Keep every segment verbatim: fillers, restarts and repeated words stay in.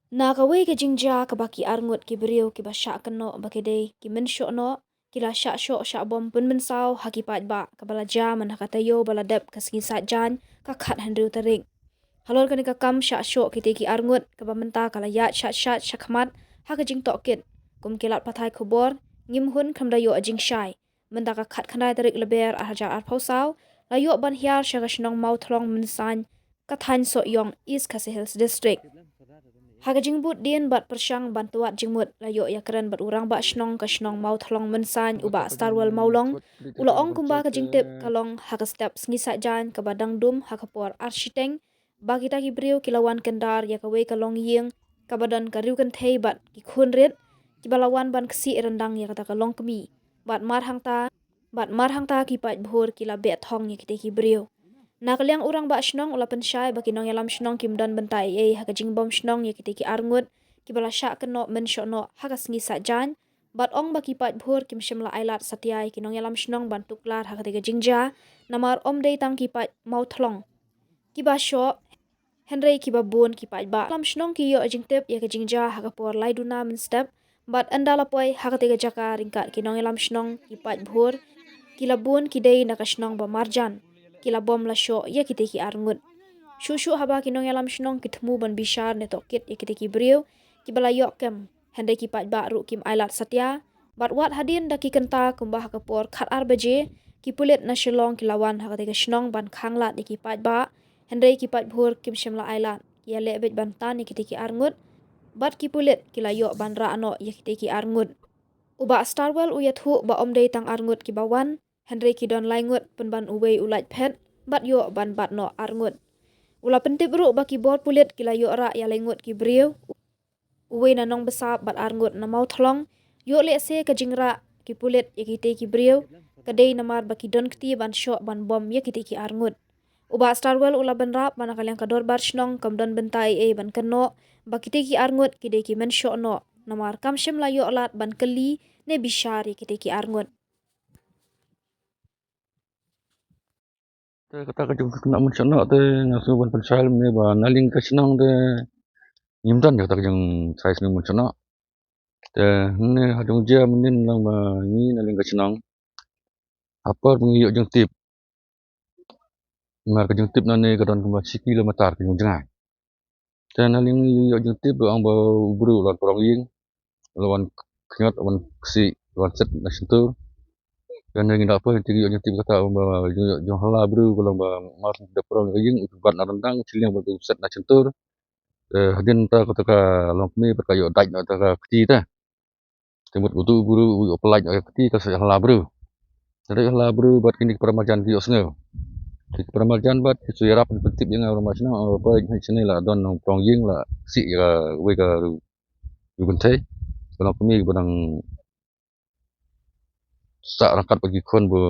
Na kawei ka jingjia kaba ki arngut ki briew kiba shah kynnoh ba ki dei ki mynshohnoh, ki la shah shoh shah bom pynmynsaw ha ki paidbah, kaba la jia man ha ka taïew ba la dep ka sngi Saitjaiñ, ka khathynriew tarik. Halor kane ka kam shah shoh kitei ki arngut, kaba mynta ka la ïaid shat shat shakhmat ha ka jingtohkit, kum ki lad pathai khubor ngim hun khlem da ïoh jingshai. Mynta ka khatkhyndai tarik Lber ar hajar arphew saw, la ïoh ban hiar sha ka shnong Mawthlong Mynsaiñ, ka thaiñ Sohiong, East Khasi Hills District. Ha ka jingbud dien bad pyrshang ban twad jingmut, la ïoh ïakren bad u rangbah shnong ka shnong Mawthlong Mynsaiñ, u Bah Starwell Mawlong, u la ong kumba ka jingtip ka long ha ka step sngi Saitjaiñ kaba dang dum ha ka por ar shiteng, ba kita ki briew ki la wan kyndar ïa kawei ka longïing kaba don ka riewkynthei bad ki khun rit, kiba la wan ban ksih ryndang ïa kata ka longkmie. Bad mar hangta, bad mar hangta ki paidbhur ki la beh thong ïa kitei ki briew. Na ka liang u rangbah shnong u la pynshai ba ki nongïalam shnong kim don bynta ei ei ha ka jingbom shnong ïa kitei ki arngut kiba la shah kynnoh mynshohnoh ha ka sngi Saitjaiñ, bad ong ba ki paidbhur kim shym la ailad satia ïa ki nongïalam shnong ban tuklar ha katei ka jingjia, namar ym dei tang ki paid Mawthlong kiba shoh, hynrei kiba bun ki paidbah. Nongïalam shnong ki ïoh jingtip ïa ka jingjia ha ka por lai duna mynstep, bad ynda la poi ha katei ka jaka ryngkat ki nongïalam shnong, ki paidbhur ki la bun ki dei na ka shnong ba marjan, ki la bom la shoh ïa kitei ki arngut. Shuh shuh haba ki nongïalam shnong ki thmu ban bishar ne tohkit ïa kitei ki briew kiba la ïoh kem, hynrei ki paidbah ruh kim ailad satia. Bad wat hadien da ki kynta kumba ha ka por khatar baje, ki pulit na Shillong ki la wan ha katei ka shnong ban khanglad ïa ki paidbah, hynrei ki paidbhur kim shym la ailad, ki ïaleh beit ban tan ïa kitei ki arngut, bad ki pulit ki la ïoh ban rah noh ïa kitei ki arngut. U Bah Starwell u ïathuh ba ym dei tang arngut kiba wan, hynrei ki don lai ngut, pynban uwei u lait phet bad ïoh ban bat noh arngut. U la pyntip ruh ba ki bor pulit ki la ïoh rah ïa lai ngut ki briew, uwei na Nongbsap bad arngut na Mawthlong. Ïoh lehse ka jingrah ki pulit ïa kitei ki briew ka dei namar ba ki don kti ban shoh ban bom ïa kitei ki arngut. U Bah Starwell u la bynrap ba na ka liang ka dorbar shnong kam don bynta ei ei ban kynnoh ba kitei ki arngut ki dei ki mynshohnoh, namar kam shym la ïoh lad ban kylli ne bishar ïa kitei ki arngut. Te kata ka jingkynnoh mynshohnoh te nga sngew ban pynshai lem ne ba na liang ka shnong te ngim don ïa kata ka jingshai shnong mynshohnoh. Te ne ha jong jia mynnin lang ba ngi na liang ka shnong, ha por ba ngi ïoh jingtip, namar ka jingtip na ne ka don kumba shi kilometer ka jong jngai. Te na liang ngi ïoh jingtip ba ong ba u briew u la wan prong ïing, u la wan khñiot, u la wan ksih, u la wan set na shyntur. Te na ngi da poi te ngi ïoh jingtip kata ba jong, jong hala briew ka long ba mar da prong ïing, u bat na ryndang, u shiliang ba u set na shyntur. Te hadien ta kata ka longkmie pat ka ïoh dait na kata ka kti te. Te mut utu u briew u ïoh pyllait ïa ka kti ka sa ïa hala briew. Te ïa hala briew bad kine ki para marjan ki ïoh sngew. Te ki para marjan bad ki shu ïarap pyntip ïa nga, u rangbah shnong, ba peit hangne la don nongprong ïing la ksih ïa kawei ka riewkynthei. Ka longkmie ba dang sah ryngkat bad ki khun ba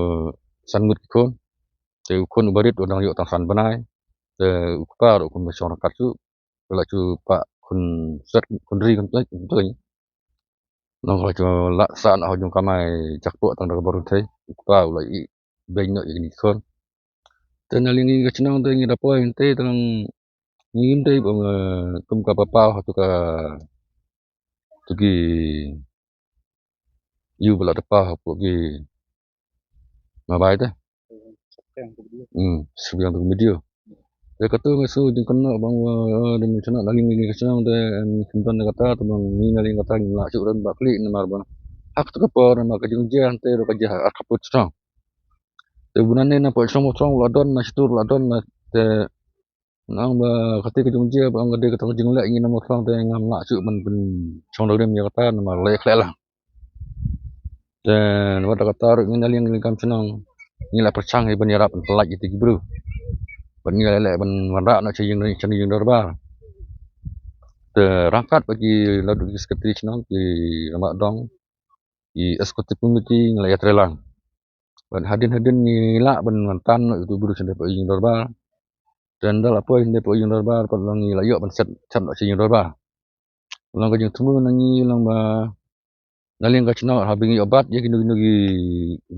san ngut ki khun. Te u khun uba rit u dang ïoh tang san bnai. Te u kpa ruh kumba shong ryngkat shuh. Ka la shu pah khun set, khun ri, khun tlei, khun tlei. Nong ka la shu lah sah na ha jong ka mai jakpoh tang da ka bor kynthei. U kpa u la ïeh beiñ noh ïa kine ki khun. Te na liang ngi ka shnong te ngi da poi te tang ngi ngim dei ba, eh, kum ka paw ha tu ka, tu ki ïew ba la da paw ha pdeng ki mobile te. Hmm, shu biang tu ka video. Te katu nga sngew jingkynnoh ba nga, eh, da mynshohnoh na liang ngi ka shnong te, em, ngi kynnoh na kata te ba ngi na liang kata ngim lah shuh ban bah kylli namar ba ha katu ka por namar ka jingjia hangtei ruh ka jia ha khappud shnong. Te bun nane na pdeng shnong Mawthlong la don, na shyntur la don, na te nang ba kata ka jingjia ba ong ka dei kata ka jingleh ngi na Mawthlong te ngam lah shuh ban pynshong da rim ïa kata namar leh khleh lang. Te wat da kata ruh ngi na liang ngi kam shnong ngi la pyrshang ïa ban ïarap ban pyllait ïa ki briew. Ban ngi la leh ban wanrah noh sha ïing, sha ïing dorbar. Te ryngkat bad ki la dei ki sekretari shnong, ki rangbah dong, ki executive committee ngi la ïatreilang. Bad hadien hadien ngi lah ban wan tan noh ïa utu u briew sha dei pdeng ïing dorbar. Te ynda la poi sha dei pdeng ïing dorbar pat long ngi la ïoh ban set, set noh sha ïing dorbar. Long ka jingthmu na ngi long ba na liang ka shnong haba ngi ïoh bat ïa kino kino ki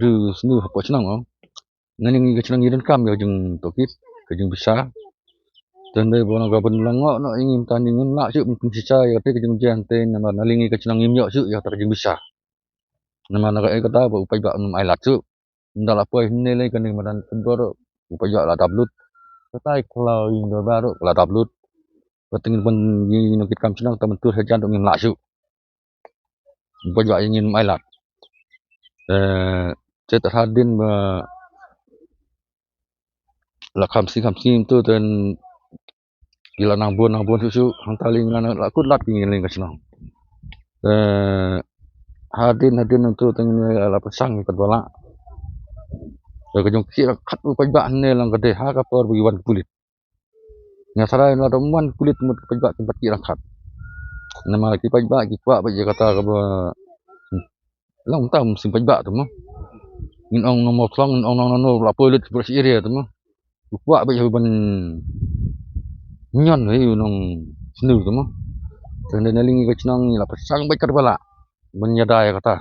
riewsniew hapoh shnong, oh. Na liang ngi ka shnong ngi donkam ïa ka jingtohkit, ka jingbishar. Te hynrei ba nang ka ban long noh ïa ngi mynta ngim lah shuh ban pynshisha ïa kata ka jingjia hangtei namar na liang ngi ka shnong ngim ïoh shuh ïa kata ka jingbishar. Namar na kaei kata ba u paidbah um ai lad shuh. Ynda la poi hynne lei kane madan Pynbor u paidbah la dap lut. Kata i khlaw ïing dorbar ruh la dap lut. Ba te ngin ban ngi nongkitkam shnong ta ban tur hajan ruh ngim lah shuh. Ba jua ïa ngin mai lad. Eh, te ta hadien ba la kham sngi kham sngi tu ten ki la nang bun nang bun shuh shuh hangta lei la la kut lad ki ngi lei ka shnong. Eh, hadien hadien tu ten la pyrshang kat ba lah. Ka jong ki la khat u paidbah ne lang ka dei ha ka por ba ki wan pulit. Nga tharai la dang wan pulit mut ki paidbah ki bat ki rangkat. Namar ki paidbah ki kwah ba ïa kata kaba long tam sim paidbah tu mo. Ngin ong no mo thlong ngin ong no no no la pulit pulit area tu mo. Ki kwah ba ïa ban nyon hi nong snu tu mo. Tang da na liang ka shnong la pyrshang ba kat ba lah ban ïada ïa kata.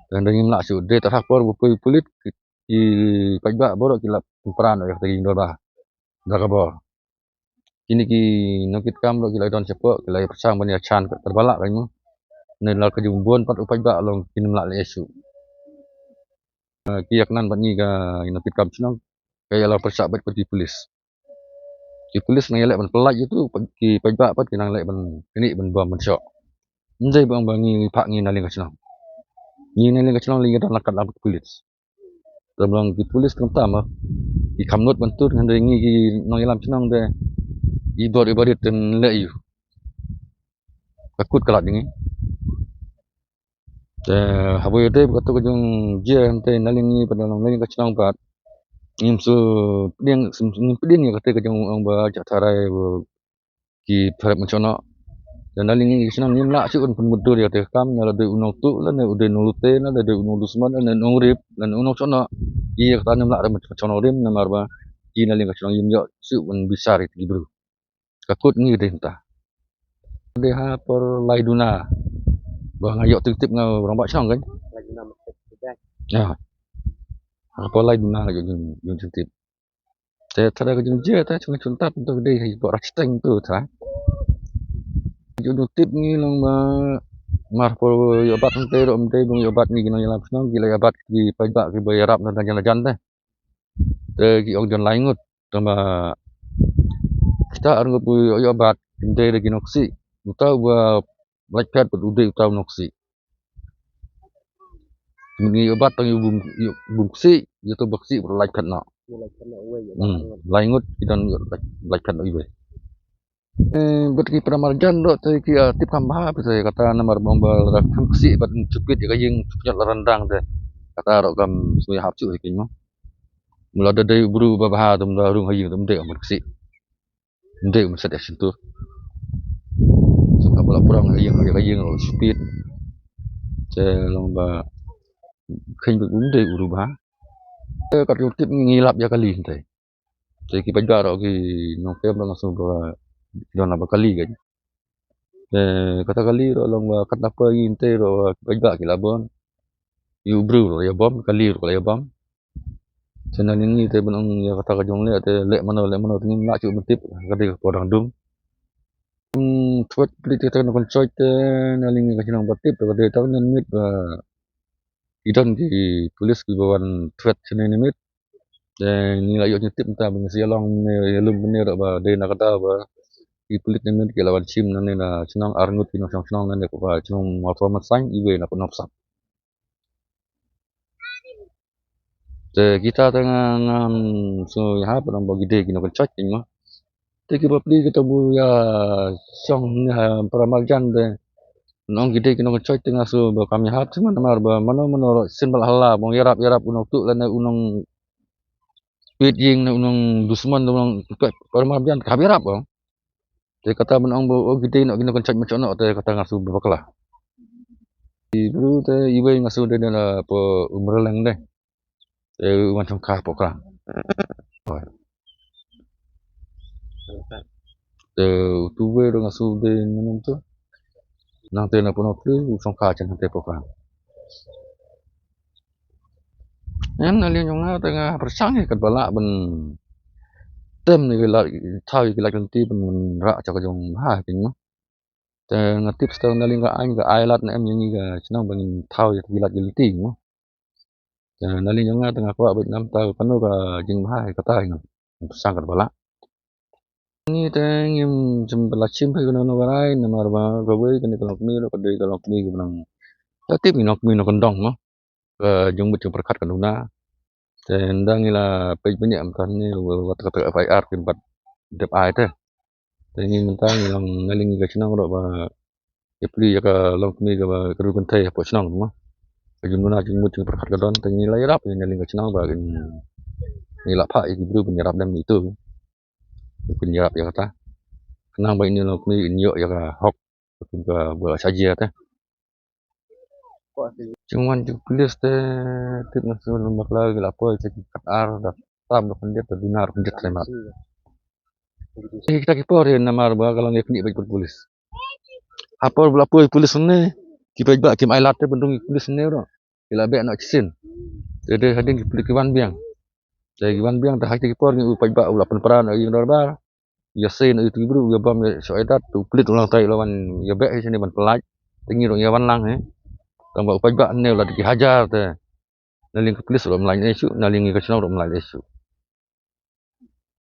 Tang da ngim lah shu de ta hak por ba poi pulit ki paidbah baroh ki la pynpran ïa kata ki dor ba da ka bor. Kine ki nongkitkam ruh ki la don shapoh ki la ïa pyrshang ban ïa chan kat ba lah ka mo. Ne la ka jong bun pat u paidbah long ki nym lah leh shuh. Eh, ki ïa knan pat ngi ka nongkitkam shnong ka ïa la pyrshah bad pat ki pulis. Ki pulis nang ïa leh ban pynlait ïa tu ki paidbah pat ki nang leh ban kini ban bom ban shoh. Ndei ba ong ba ngi phah ngi na liang ka shnong. Ngi na liang ka shnong lei ngi don la kat la ki pulis. Te ba long ki pulis kumta ma ki kham nud ban tur hynrei ngi ki nongïalam shnong de i bor i barit ten leh ïa u. Ka kut ka lad ngi. Te haba ïadei bad kata ka jong jia hangtei na liang ngi pat na liang ka shnong pat ngim shu pdiang ngim pdiang ïa kata ka jong ong ba jah tharai ba ki pyrep mynshwa noh. Te na liang ngi ka shnong ngim lah shuh ban pynmudui ïa kata ka kam na la dei u nongtuh lane u dei u nonglute lane dei u nongdusmon lane u nongrep lane u nongshwa noh. Ïa kata ngim lah ban pynshwa noh rim namar ba ki na liang ka shnong ngim ïoh shuh ban bishar ïa ki briew. Ka kut ngi dei mynta. Dei ha por lai duna. Ba nga ïoh tip tip nga rangbah shnong kan. Lai duna mesti tip, eh. Ya. Ha por lai duna nga ïoh jing tip. Te tara ka jingjia te chong chong tap tu dei ha por rach teng tu tara. Ïoh jing tip ngi long ba mar por ïoh bat te ro mdei bang ïoh bat ngi ki nongïalam shnong ki la ïa bat ki paidbah ki ba ïarap na jan jan te. Te ki ong jan lai ngut. Tang ba kita ar ngut bu ïoh bat kim dei da ki nongksih. Uta uba lait phet bad u dei uta u nongksih. Ngi ïoh bat tang ïoh bum ïoh bum ksih ïoh to ba ksih bad lait phet noh. Hmm, lai ngut ki don ïoh lait phet noh iwei. Eh, bad ki para marjan ruh te ki, ah, tip kham bha phi te kata namar ba ong ba lada kham ksih bad chupit ïa ka ïing chupit la randang te kata ruh kam sngewhap shuh ïa ki mo. Mula da dei u bru ba bha te mula rung ha ïing te mdei ong ban ksih. Mdei ong ban set ïa shyntur. Te ka ba la prong ha ïing ïa ka ïing ruh chupit. Te long ba kheiñ ba mdei u bru bha. Te kat ka tip ngi lap ïa kali te. Te ki paidbah ruh ki nongkem ruh nga sngew ba ki don la ba kali kan. Te kata kali ruh long ba kat napa ngi te ruh ki paidbah ki la bom. Ïa u briew ruh la ïa bom, kali ruh la ïa bom. Te na liang ngi te ban ong ïa kata ka jong leh te leh mano leh mano te ngim lah shuh ban tip ka dei ka por dang dum. Hmm, thwet pli te ka nongkynsoit te na liang ngi ka shnong ba tip te ka dei ta ka nien miet ba ki don ki pulis ki ba wan thwet shane ne miet. Te ngi la ïoh jingtip mynta ba ngi sa ïa long ne ïa lum ne ruh ba dei na kata ba ki pulit ne mynta ki la wan shim nangne na shnong ar ngut ki nongshong shnong nangne ko ba shnong Mawthor Mynsiem iwei na ko Nongpynsap. Te kita te nga ngam sngew ïa hap ba ki dei ki nongkynsoit ki ma. Te ki bapli kita bu ïa shong ne ha para marjan te nong ki dei ki nongkynsoit te nga sngew ba kam ïa hap te namar ba mano mano ruh sien ba la hala ba ïarap ïarap u nongtuh lane u nong pit ïing ne u nongdusmon ne u nong pet para marjan ka hap ïarap ba. Te kata ban ong ba o ki dei noh ki nongkynsoit mynshwa noh te kata nga sngew ba bakla. Ki bru te iwei nga sngew dei na po Umraleng dei. Te u wan shongkha po Krang. Te utu uwei ruh nga sngew dei na mynta. Nangta na Punopli u shongkha sha nangta po Krang. Ngan na liang jong nga te nga pyrshang ïa katba lah ban Tem ne ki lad thaw ïa ki lad ki lynti ban rah cha ka jong bha pyn mo. Te nga tip step na liang ka aiñ ka ai lad ne em ïa ngi ka chnong ba ngin thaw ïa ki lad ki lynti mo. Te na liang jong nga te nga kwah bad nam ta kano ka jingbha ïa kata ngam sang kat ba lah. Ngi te ngim jim ba la chim phi kano kano ka rai namar ba kawei kane ka longkmie ruh ka dei ka longkmie kaba nang la tip ngi longkmie nongkyndong mo. Ka jingmut jingpyrkhat ka duna. Te ynda ngi la peit bniah mynta ne wat ka F I R kin bat dep ai te. Te ngi mynta ngi long na liang ngi ka chnong ruh ba ïa pli ïa ka longkmie kaba ka ru kynthei hapoh chnong mo. Ka jingduna jingmut jingpyrkhat ka don te ngi la ïarap ïa na liang ka chnong ba kin ngi la phah ïa ki briew ban ïarap dem itu. Kin ïarap ïa kata. Khnang ba ine longkmie in ïoh ïa ka hok. Kin ka ba la sa jia te. Jingwan jong pulis te tip nga sngewbha bakla ki la poi te ki kat ar da tam da khyndiat da dinar khyndiat te mat. Te kita ki por ïa namar ba ka long ïa kni bad pulis. Ha por ba la poi pulis ne ki paidbah kim ai lad te ban rung ïa pulis ne ruh. Ki la beh noh shisien. Te de hadien ki pulis ki wan biang. Te ki wan biang te ha kita ki por ngi u paidbah u la pynpra noh ïa u dorbar. Ïa sien ïa tu ki briew ïa bam ïa shu ai dat tu pulis u lang tai la wan ïa beh hi sini ban pynlait. Te ngi ruh ïa wan lang hi. Tang ba u paidbah ne u la ki hajar te. Na liang ki pulis ruh mlai ne shu, na liang ngi ka chnong ruh mlai ne shu.